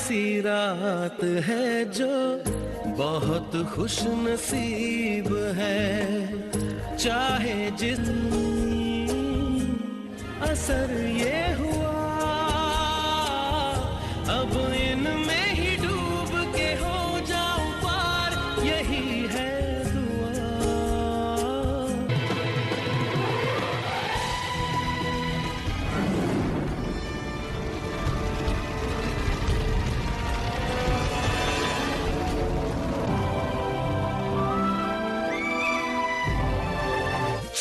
ऐसी रात है जो बहुत खुशनसीब है, चाहे जिस असर ये हुआ, अब इनमें ही डूब के हो जाऊं पार, यही है दुआ।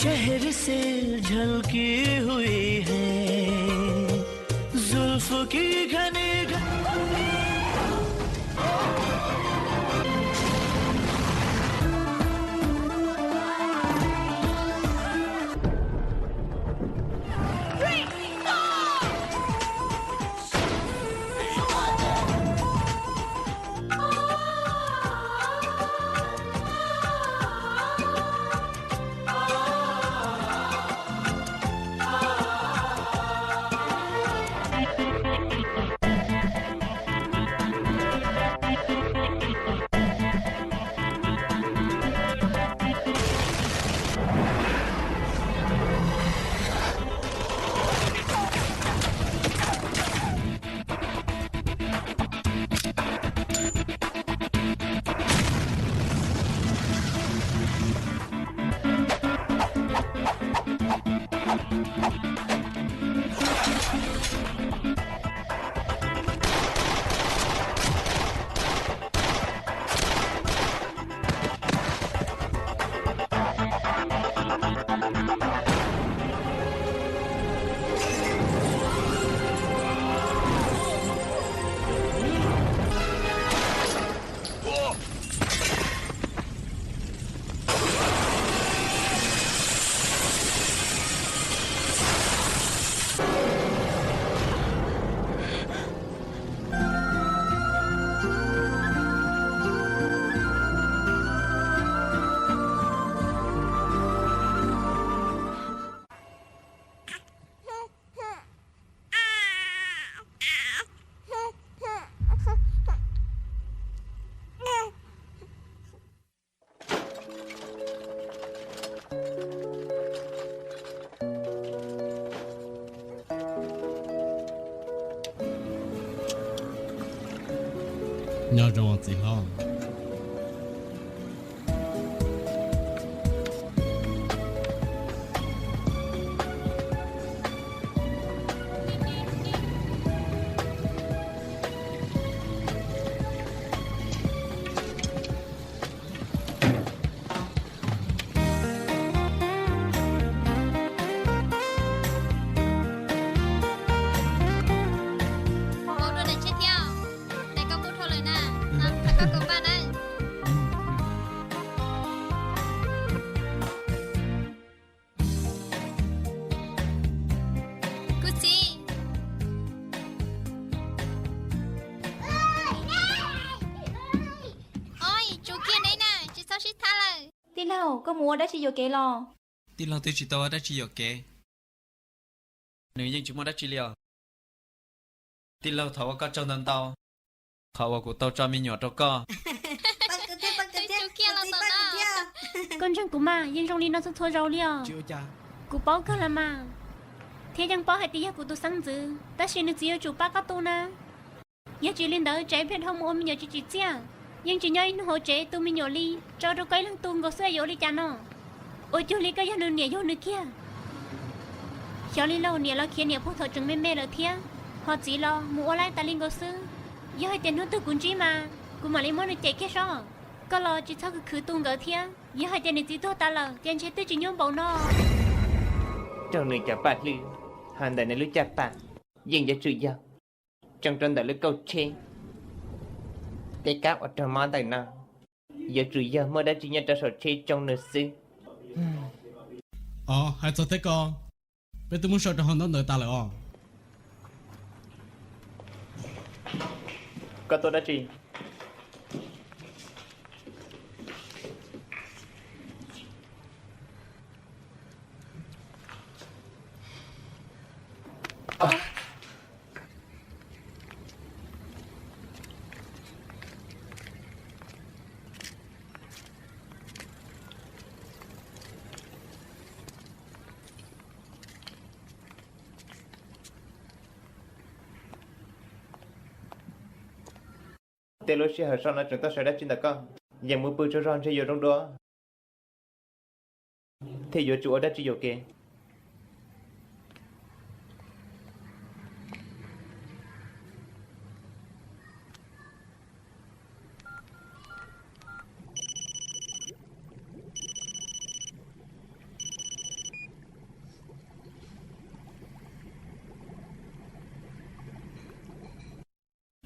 चेहरे से झलकी हुई है जुल्फ की घनी घ- Nyob zoo txiv hlob. Pauv dua daim tshiab thiab, daim koj pub dhau lawm na, thov koj kom npaj na. Kuv txiv. Oi, tsuv kiag neb na, tsis txhob sib thab lawm. Tij laug, koj mus ua dab tsi yuam kev los? Tij laug twb tsis tau ua dab tsi yuam kev. Nws yeej tsis muaj dab tsi li os. Tij laug, thov ua koj tsaug ntau ntau, qhov uas kuv tau tso me nyuam rau koj. Koj ntseeg kuv mas, yeej zoo li no txhua txhua zaus li os. Kuv paub kawg los mas, thiab yeej paub hais tias yog kuv tus xeeb ntxwv, tab sis nws txiv yuav tsum pab koj tu na. Yog tsis li ntawd tsam ib pliag dhau mus ua me nyuam tsis tsim txiaj, yeej tsis nyob ib hnub hauv tsev tu me nyuam li, tso rau koj ib leeg tu nkaus xwb yuav ua li cas no? Ua cuag li koj yog nws niam yug nws kiag. Xyov li lauj, niam los khiav niam puag thaum tseem me me lawm thiab, ho txiv los mus ua laib tas li nkaus xwb. Yog hais tias hnub twg kuv ntsib mas kuv mam li muab nws cem kiag sob. Koj los tsis txhob khwv khwv tu nkawd thiab, yog hais tias nws txiv tuag tas lawm ces ntshe twb tsis nyuaj npaum no. Raug nws cov paj hlwb, ho ntawm nws lub caj pas yeej yuav tsum yog tsoo rau ntawm lub kauj tsheb. Tej kab uas raug mob ntawm no yuav tsum yog muaj dab tsi nyob rau saum tsheb tsoo nws xwb. Os, hais txog tej ko, peb twb muab sau rau hauv ntaub ntawv tas lawm os. Koj tuaj dab tsi? Tej lub sij hawm sau no tseem tau sawv dab tsi ntawm koj? Yeej mus pw tsaug zog ntshe yuav zoo dua thiaj yuav tsum ua dab tsi yuam kev.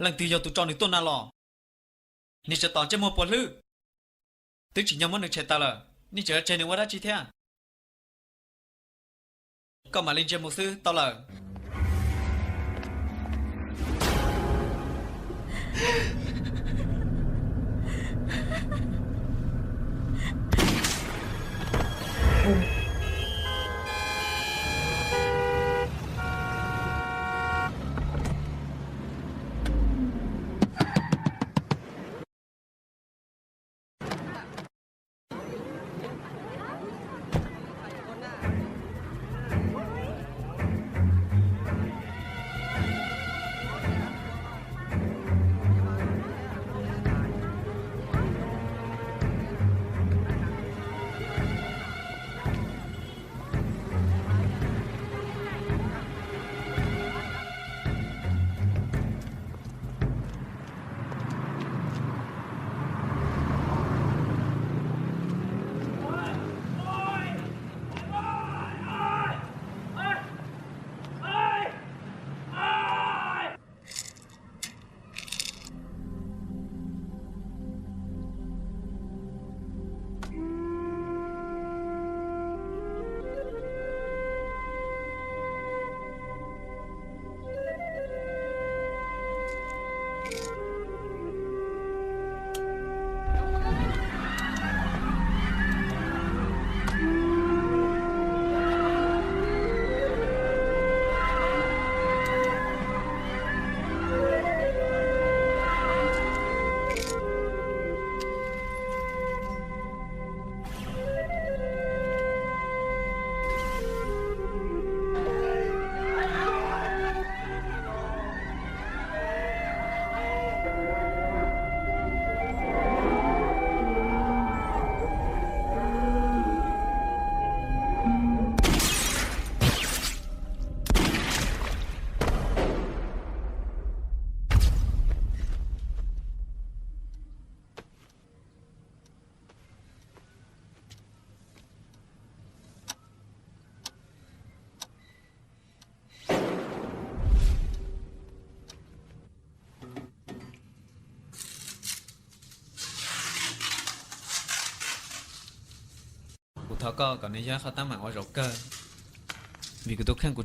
Leej twg yog tus tso nws tuaj na los? Niag tsov tom ntsej muag puas hlwb, twb tsim nyog muab nws tshem tawm lawm, nej tseem tseg nws ua dab tsi thiab? Koj mam li ntsia mus xwb tau lawm. Kuv thov koj kom nws yog qhov teeb meem uas zaum kawg, vim kuv tus kheej kuv